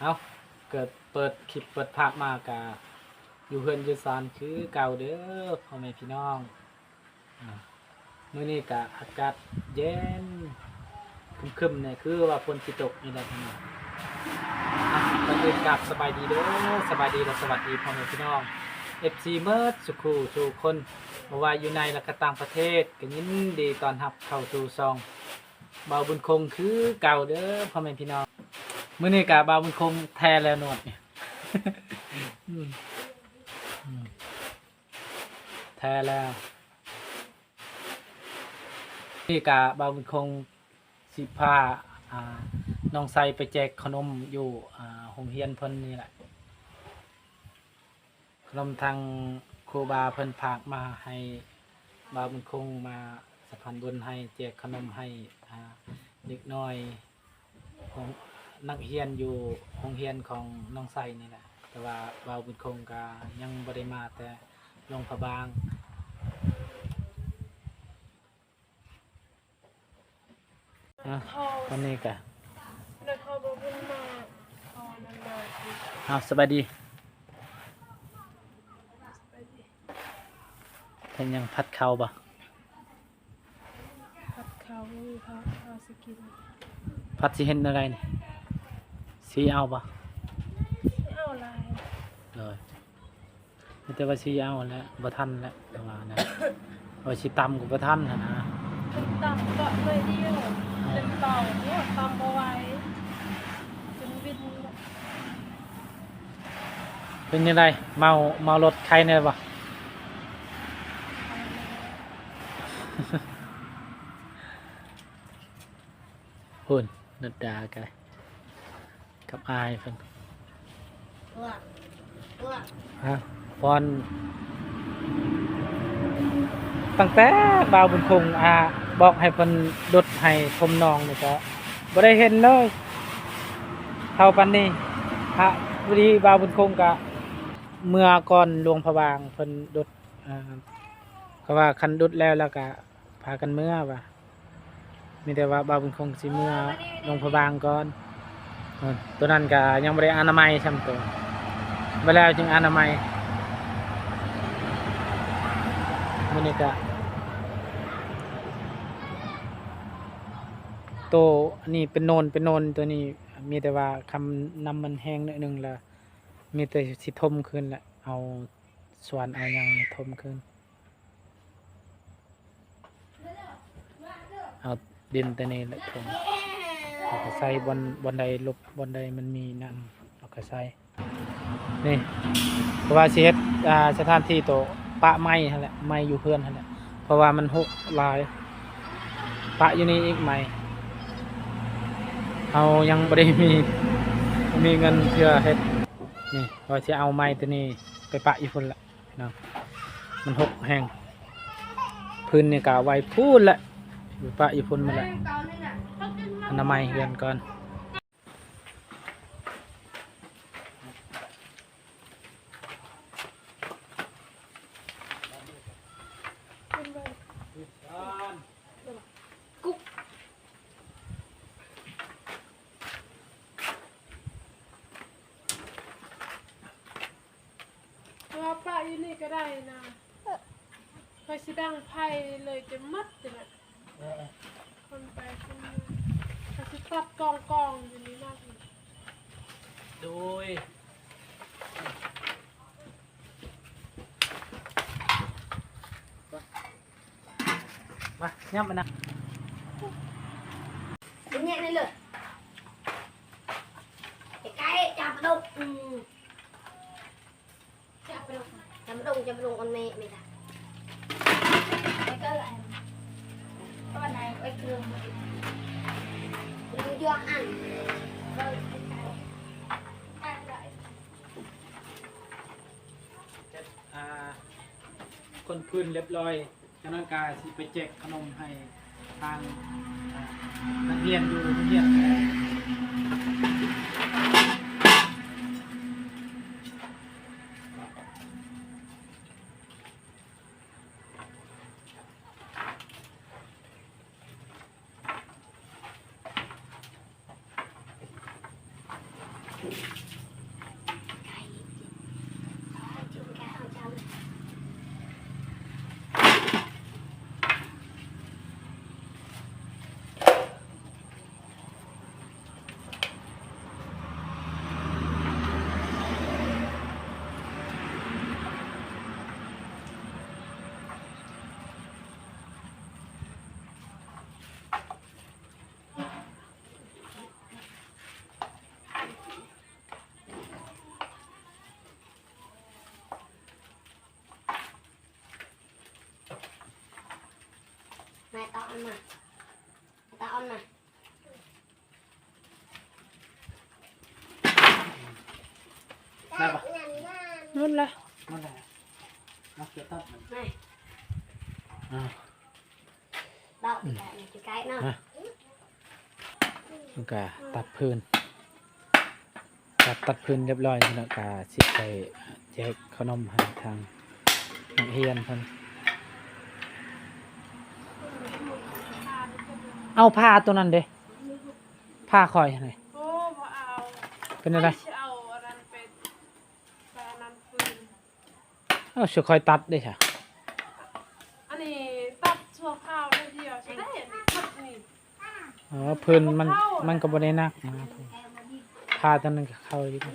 ເອົາ ເກີດເປີດຄລິບເປີດພາບມາກະຢູ່ເຮືອນຢູ່ຊານຄືເກົ່າເດີພໍ່ແມ່ພີ່ນ້ອງ. ອາ ມື້ນີ້ກະອາກາດເຢັນ ຄຶ້ມໆແດ່ ຄືວ່າຝົນຊິຕົກນີ້ແຫຼະພີ່ນ້ອງ. ອາ ກ່ອນອື່ນກາບສະບາຍດີເດີ ສະບາຍດີ ແລະ ສະຫວັດດີພໍ່ແມ່ພີ່ນ້ອງ ເອັຟຊີ ເໝິດສູ່ຄູ່ສູ່ຄົນ ບໍ່ວ່າຢູ່ໃນ ແລະ ກະຕ່າງປະເທດ ກະຍິນດີຕ້ອນຮັບເຂົ້າສູ່ຊ່ອງບ່າວບຸນຄົງຄືເກົ່າເດີພໍ່ແມ່ພີ່ນ້ອງ. ມື້ນີ້ກະບ່າວບຸນຄົງແທ້ແລ້ວ ໜວດນີ້ ອືມ ອືມ ແທ້ແລ້ວ. ນີ້ກະບ່າວບຸນຄົງຊິພາ ອາ ນ້ອງໄຊໄປແຈກຂະໜົມຢູ່ ອາ ໂຮງຮຽນເພິ່ນນີ້ແຫຼະ. ຂະໜົມທາງຄູບາເພິ່ນຝາກມາໃຫ້ບ່າວບຸນຄົງ ມາສະພານບຸນໃຫ້ ແຈກຂະໜົມໃຫ້ ອາ ເດັກນ້ອຍ ຂອງນັກຮຽນຢູ່ໂຮງຮຽນຂອງນ້ອງໄຊນີ້ແຫຼະ ແຕ່ວ່າບ່າວບຸນຄົງກະຍັງບໍ່ໄດ້ມາແຕ່ຫຼວງພະບາງ. ອາ ຕອນນີ້ກະ ເອົາ ສະບາຍດີ. ເຮັດຫຍັງ ຜັດເຂົ້າບໍ່? ຜັດເຂົ້າ ມີເຂົ້າ ເຂົ້າຊິກິນ. ຜັດຊິເຮັດແນວໃດນີ້? ຊິເອົາບໍ່? ຊິເອົາຫຼາຍ. ໂດຍ. ມີແຕ່ວ່າຊິເອົາແຫຼະ ບໍ່ທັນແຫຼະ ແຕ່ວ່ານະ ວ່າຊິຕຳກໍບໍ່ທັນຫັ້ນນະ. ຕຳກໍໜ້ອຍດຽວ ເຕັມເຕົາ ຕຳບໍ່ໄຫວ ຈົນວິນ. ເປັນຈັ່ງໃດ? ເມົາ ເມົາລົດໄຄແດ່ບໍ່? ພຸ້ນ ນັດດາກະ ກັບອ້າຍເພິ່ນ ຮະ ພອນ ຕັ້ງແຕ່ບ່າວບຸນຄົງ ອາ ບອກໃຫ້ເພິ່ນດົດໃຫ້ຖົມໜອງນີ້ກະບໍ່ໄດ້ເຫັນເລີຍ ເທົ່າປານນີ້. ພະ ພໍດີບ່າວບຸນຄົງກະເມືອກ່ອນຫຼວງພະບາງ ເພິ່ນດົດ ອາ ເຂົາວ່າຄັນດຸດແລ້ວ ແລ້ວກະພາກັນເມືອວ່າ ມີແຕ່ວ່າບ່າວບຸນຄົງຊິເມືອຫຼວງພະບາງກ່ອນ. ເອີ ໂຕນັ້ນກະຍັງບໍ່ໄດ້ອະນາໄມຊ້ຳໂຕ ບໍ່ແລ້ວຈຶ່ງອະນາໄມ. ມື້ນີ້ກະ ໂຕນີ້ເປັນໂນນ ເປັນໂນນ ໂຕນີ້ມີແຕ່ວ່າຄຳນ້ຳມັນແຫ້ງໜ້ອຍໜຶ່ງ ແລ້ວມີແຕ່ຊິຖົມຄືນແຫຼະ ເອົາ ສວນເອົາຫຍັງນີ້ຖົມຄືນ ເອົາດິນແຕ່ນີ້ແຫຼະຖົມ ແລ້ວກະໃສ່ບ່ອນ ບ່ອນໃດລົກ ບ່ອນໃດມັນມີນ້ຳ ເຮົາກະໃສ່ ນີ້ ເພາະວ່າຊິເຮັດ ອາ ສະຖານທີ່ໂຕປະໄມ້ຫັ້ນແຫຼະ ໄມ້ຢູ່ເຮືອນຫັ້ນແຫຼະ ເພາະວ່າມັນຮົກຫຼາຍ ປະຢູ່ນີ້ອີກໄມ້ ເຮົາຍັງບໍ່ໄດ້ມີ ມີເງິນເທື່ອເຮັດ ນີ້ ວ່າຊິເອົາໄມ້ໂຕນີ້ໄປປະຢູ່ພຸ້ນແຫຼະ. ເນາະ ມັນຮົກແຮງ ພື້ນນີ້ກະໄວ້ພຸ້ນແຫຼະ ໄປປະຢູ່ພຸ້ນໝົດແຫຼະ ອະນາໄມເຮືອນກ່ອນ. ວ່າປະຢູ່ນີ້ກໍໄດ້ນະ ຂ້ອຍຊິດັງໄຟເລີຍຈະໝົດນີ້ແຫຼະ ເອີ ເອີ ຄົນໄປຄົນມາ ຂ້ອຍຊິຕັດກອງໆຢູ່ນີ້ນະ ໂດຍ ມາ ຫຍັບມານະ ເປັນຫຍັງນີ້ເລີຍ ໃກ້ໆ ຈັບປາດຸກ ອືມ. ຈຳປະດົງ ຈຳປະດົງ ອອນເມ ເມດາ ໄປເກີນ ຕອນໃດໄປເກີນ ຢູ່ຢອກອັນ ຈັດ ອ່າ ຄົນພື້ນລຽບລ້ອຍ. ຈາກນັ້ນກະຊິໄປແຈກຂະໜົມໃຫ້ທາງ ອ່າ ນັກຮຽນຢູ່ໂຮງຮຽນ. ມາ ຕາອອນມາ ໄດ້ປະ? ໝົດລະ ໝົດລະ ມາເກັບຕັບມັນ ນີ້ ອ່າ ເບົາ ອືມ ໃກ້ໆເນາະ ຮະ ມັນກະຕັດພື້ນ ຕັດ ຕັດພື້ນຮຽບຮ້ອຍແລ້ວ ກະຊິໄປແຈກເຂົ້າໜົມໃຫ້ທາງນັກຮຽນເພິ່ນ. ເອົາຜ້າໂຕນັ້ນເດ້ ຜ້າຂ້ອຍຫັ້ນເດ້ ໂອ້ ບໍ່ເອົາ ເປັນແນວໃດ? ຂ້ອຍຊິເອົາອັນນັ້ນໄປ ໄປອັນນັ້ນຄືນ. ເອົາ ຊິຄ່ອຍຕັດເດ້ຊະ ອັນນີ້ຕັດຊົ່ວຄາວໜ້ອຍດຽວ ຊິໄດ້ອັນນີ້ຕັດນີ້ ອໍ ພື້ນມັນ ມັນກໍບໍ່ໄດ້ໜັກນະ ຜ້າຕົວນັ້ນກໍເຂົ້າຢູ່ ນີ້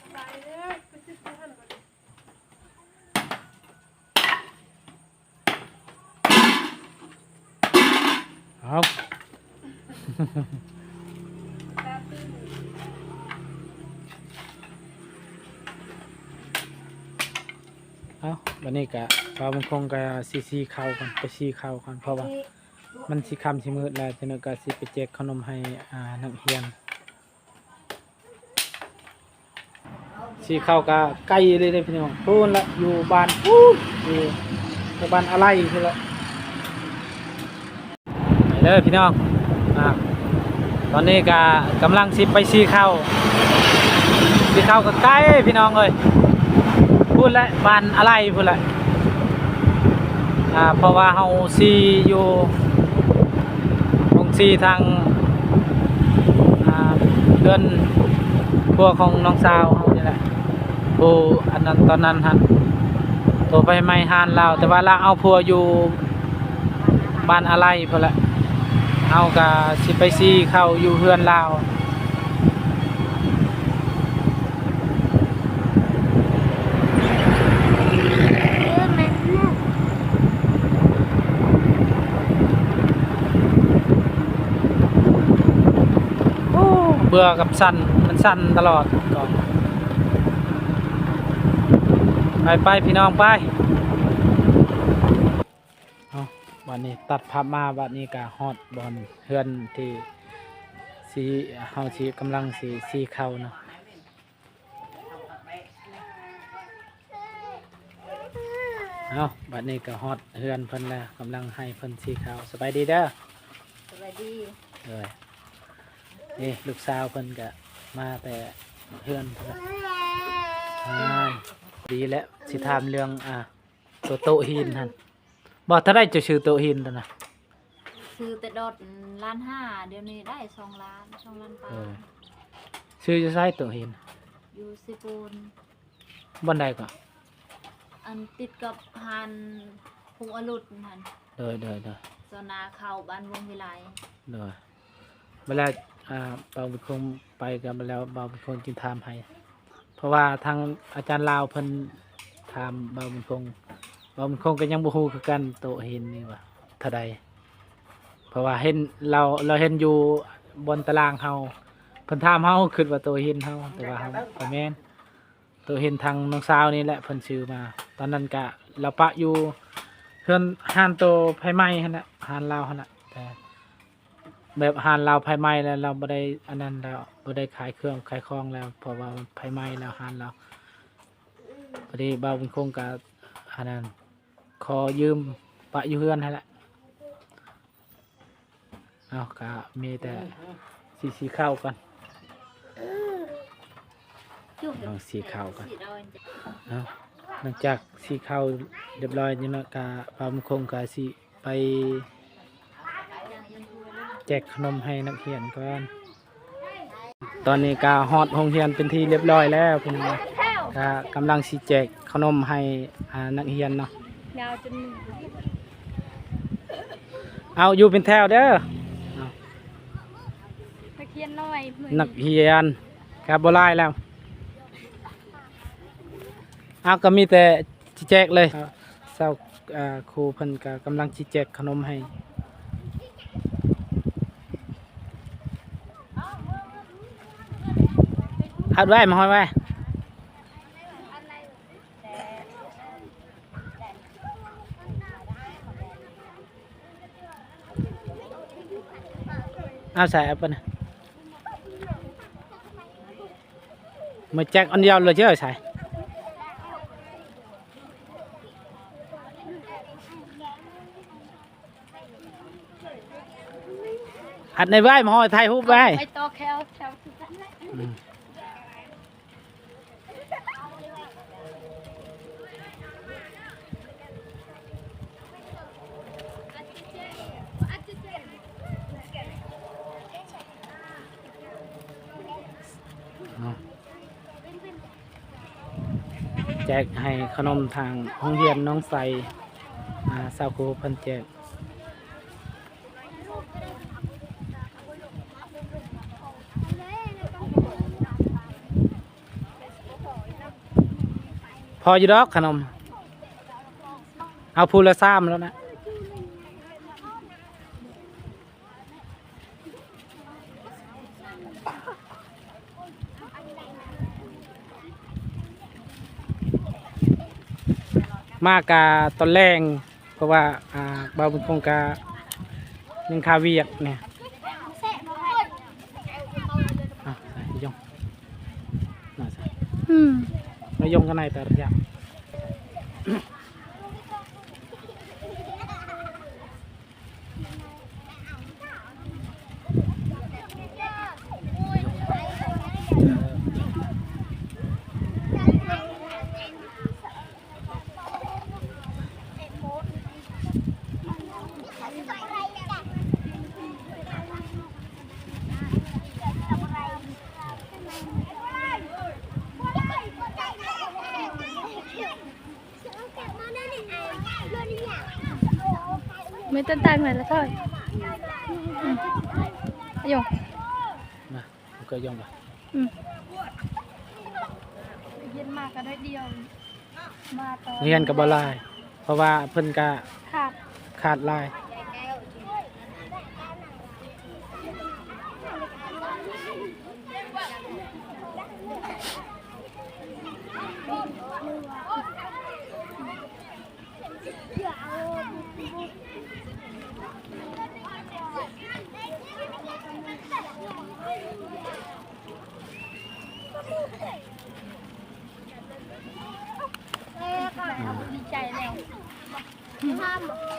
ສະບາຍເດີ ໄປຊິໄປຫັ້ນບັດນີ້. ເອົາ ເອົາ ບັດນີ້ກະ ບ່າວບຸນຄົງກະຊິ ຊິເຂົ້າກ່ອນ ໄປຊິເຂົ້າກ່ອນ ເພາະວ່າມັນຊິຄ່ຳຊິມືດແລ້ວ ຈັ່ງໃດກະຊິໄປແຈກເຂົ້າໜົມໃຫ້ ອ່າ ນັກຮຽນ. ຊິເຂົ້າກະໄກເລີຍເດ້ພີ່ນ້ອງ ພຸ້ນລະ ຢູ່ບ້ານພຸ້ນ ຢູ່ແຖວບ້ານອາໄລພຸ້ນລະ ໄປເດີພີ່ນ້ອງ. ອ່າ ຕອນນີ້ກະກຳລັງຊິໄປຊິເຂົ້າ ຊິເຂົ້າກະໄກພີ່ນ້ອງເອີຍ ພຸ້ນແຫຼະ ບ້ານອາໄລພຸ້ນແຫຼະ. ອ່າ ເພາະວ່າເຮົາຊິຢູ່ ໂຮງສີທາງ ອ່າ ເຮືອນຜົວຂອງນ້ອງສາວເຮົານີ້ແຫຼະ ຜູ້ອັນນັ້ນຕອນນັ້ນຫັ້ນ ໂຕໄຟໄໝ້ຮ້ານລາວ ແຕ່ວ່າລາວເອົາຜົວຢູ່ບ້ານອາໄລພຸ້ນແຫຼະ ເຮົາກະຊິໄປຊິເຂົ້າຢູ່ເຮືອນລາວ. ໂອ້ ເບື່ອກັບສັ່ນ ມັນສັ່ນຕະຫຼອດ. ໄປໆ ພີ່ນ້ອງ ໄປ. ເອົາ ບາດນີ້ຕັດພາບມາ ບາດນີ້ກະຮອດບ່ອນເຮືອນທີ່ຊິ ເຮົາຊິກຳລັງຊິ ຊິເຂົ້າເນາະ. ເອົາ ບາດນີ້ກະຮອດເຮືອນເພິ່ນແລ້ວ ກຳລັງໃຫ້ເພິ່ນຊິເຂົ້າ. ສະບາຍດີເດີ. ສະບາຍດີ. ເອີ ນີ້ລູກສາວເພິ່ນກະມາແຕ່ເຮືອນເພິ່ນ. ອ່າ ດີແລ້ວ ຊິຖາມເລື່ອງ ອ່າ ໂຕ ໂຕະຫີນຫັ້ນ ບໍ່ ເທົ່າໃດເຈົ້າຊື້ໂຕະຫີນຕົວນັ້ນ? ຊື້ແຕ່ດອດລ້ານຫ້າ ດຽວນີ້ໄດ້ສອງລ້ານ ສອງລ້ານປາຍ. ເອີ ຊື້ຢູ່ໃສໂຕະຫີນ? ຢູ່ເຊໂປນ. ບ່ອນໃດກໍ? ອັນຕິດກັບຮ້ານຄຸງອະລຸດຫັ້ນ. ໂດຍ ໂດຍ ໂດຍ. ຕໍ່ໜ້າເຂົ້າບ້ານວົງວິໄລ. ໂດຍ. ບັດແລ້ວ ອ່າ ບ່າວບຸນຄົງໄປກໍບັດແລ້ວ ບ່າວບຸນຄົງຈຶ່ງຖາມໃຫ້ ເພາະວ່າທາງອາຈານລາວເພິ່ນຖາມບ່າວບຸນຄົງ ບ່າວບຸນຄົງກໍຍັງບໍ່ຮູ້ຄືກັນ ໂຕະຫີນນີ້ວ່າເທົ່າໃດ ເພາະວ່າເຫັນລາວ ລາວເຫັນຢູ່ບ່ອນຕາລາງເຮົາ ເພິ່ນຖາມເຮົາ ຄິດວ່າໂຕະຫີນເຮົາ ແຕ່ວ່າເຮົາບໍ່ແມ່ນ. ໂຕເຫັນທາງນ້ອງສາວນີ້ແຫຼະເພິ່ນຊື້ມາ ຕອນນັ້ນກະລາວປະຢູ່ເຮືອນຮ້ານໂຕໄຟໄໝ້ຫັ້ນແຫຼະ ຮ້ານລາວຫັ້ນແຫຼະ ແຕ່ແບບຮ້ານລາວໄຟໄໝ້ແລ້ວ ລາວບໍ່ໄດ້ອັນນັ້ນແລ້ວ ບໍ່ໄດ້ຂາຍເຄື່ອງຂາຍຂອງແລ້ວ ເພາະວ່າໄຟໄໝ້ແລ້ວຮ້ານລາວ. ພໍດີບ່າວບຸນຄົງກະອັນນັ້ນ ຂໍຢືມປະຢູ່ເຮືອນຫັ້ນແຫຼະ. ເອົາ ກະມີແຕ່ຊິ ຊິເຂົ້າກ່ອນ ເອົາ ຊິເຂົ້າກ່ອນ. ເອົາ ຫຼັງຈາກຊິເຂົ້າຮຽບຮ້ອຍນີ້ເນາະ ກະບ່າວບຸນຄົງກະຊິໄປແຈກຂະໜົມໃຫ້ນັກຮຽນກ່ອນ. ຕອນນີ້ກະຮອດໂຮງຮຽນເປັນທີ່ຮຽບຮ້ອຍແລ້ວ ເພິ່ນກະກຳລັງຊິແຈກຂະໜົມໃຫ້ ອ່າ ນັກຮຽນເນາະ. ເອົາ ຢູ່ເປັນແຖວເດີ ນັກຮຽນນ້ອຍ ນັກຮຽນກະບໍ່ຫຼາຍແລ້ວ. ເອົາ ກະມີແຕ່ຊິແຈກເລີຍ. ເຈົ້າ ເອີ ຄູເພິ່ນກະກຳລັງຊິແຈກຂະໜົມໃຫ້. ອັດໄວ້ ມາຫ້ອຍໄວ້. ເອົາໃສ່ ເອົາໄປນະ ມາແຈກອັນດຽວເລີຍເຈົ້າ ໃສ່ ອັດໃນໄວ້ ມາຫ້ອຍຖ່າຍຮູບໄວ້ ໄວ້ຕໍ່ແຖວ ແຖວຄືກັນ ອືມ. ເນາະ ແຈກໃຫ້ຂະໜົມທາງໂຮງຮຽນໜອງໄຊ ອາ ຊາວຄູເພິ່ນແຈກ. ພໍຢູ່ດອກຂະໜົມ ເອົາຜູ້ລະສາມແລ້ວນະ. ມາກະຕອນແລງ ເພາະວ່າ ອ່າ ບ່າວບຸນຄົງກະຍັງຄາວຽກແດ່. ອ່ະ ໃສ່ຍົງ ມາໃສ່ ອືມ ມາຍົງກັນໃນແຕ່ລະຢ່າງ. ໄມ່ຕັນຕາຍໃໝ່ລະເທື່ອ ອືມ ຢອງ ນະ ມັນກໍຢອງວ່າ ອືມ ເຢັນມາກໍໜ້ອຍດຽວ ມາຕອນ ເຮືອນກໍບໍ່ຫຼາຍ ເພາະວ່າເພິ່ນກໍຂາດ ຂາດຫຼາຍ.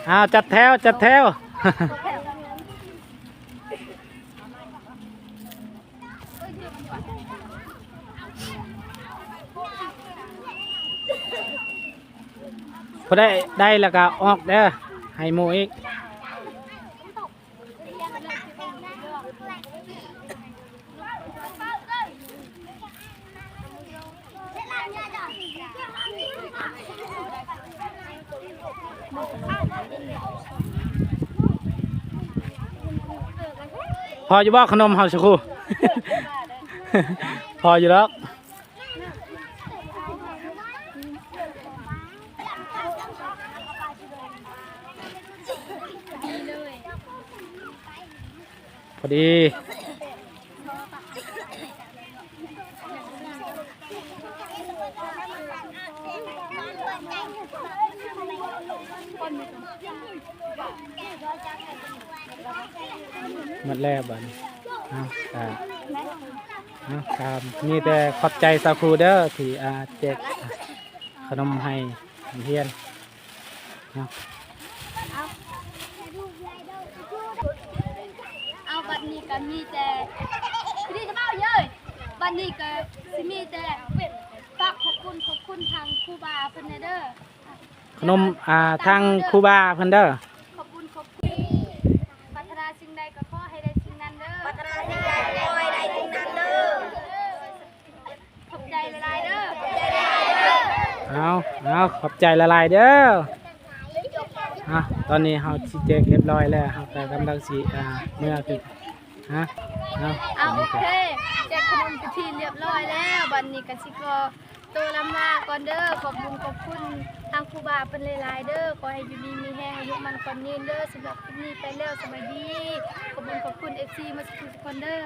ອ້າວ ຈັດແຖວ ຈັດແຖວ. ຜູ້ໃດໄດ້ແລ້ວກໍອອກເດີ້ ໃຫ້ໝູ່ອີກ. ພໍຢູ່ບໍ່ຂະໜົມເຮົາຊະຄູ? ພໍຢູ່ດອກ. ພໍດີ ໝົດແລ້ວບາດນີ້. ເອົາ ກະ ເອົາ ກະມີແຕ່ຂອບໃຈຊາວຄູເດີ້ ທີ່ ອ່າ ແຈກ ອ່າ ຂະໜົມໃຫ້ນັກຮຽນ. ເອົາ ເອົາ ບັດນີ້ກໍມີແຕ່ ນີ້ຈະເວົ້າເຢີ້ຍ ບັດນີ້ກໍຊິມີແຕ່ຝາກຂອບຄຸນ ຂອບຄຸນທາງຄູບາເພິ່ນແດ່ເດີ້. ຂະໜົມ ອ່າ ທາງຄູບາເພິ່ນເດີ້. ຂອບຄຸນ ຂອບຄຸນ ປາດຖະໜາສິ່ງໃດກໍຂໍໃຫ້ໄດ້ສິ່ງນັ້ນເດີ້. ປາດຖະໜາສິ່ງໃດກໍຂໍໃຫ້ໄດ້ສິ່ງນັ້ນເດີ້. ຂອບໃຈຫຼາຍໆເດີ້. ເອົາ ເອົາ ຂອບໃຈຫຼາຍໆເດີ້. ເອົາ ຕອນນີ້ເຮົາຊິແຈກຮຽບຮ້ອຍແລ້ວ ເຮົາກໍກຳລັງຊິ ອ່າ ເມືອຂຶ້ນ. ຮະ ເອົາ ເອົາ ໂອເຄ ແຈກຂະໜົມເປັນທີ່ຮຽບຮ້ອຍແລ້ວ ບັດນີ້ກໍຊິຂໍໂຕລຳລາກ່ອນເດີ້. ຂອບບຸນຂອບຄຸນທາງຄູບາເພິ່ນຫຼາຍໆເດີ້. ຂໍໃຫ້ຢູ່ດີມີແຮງ ອາຍຸໝັ້ນຂວັນຍືນເດີ້. ສຳລັບຄລິບນີ້ໄປແລ້ວ ສະບາຍດີ. ຂອບບຸນຂອບຄຸນເອັຟຊີໝົດທຸກຄົນເດີ້.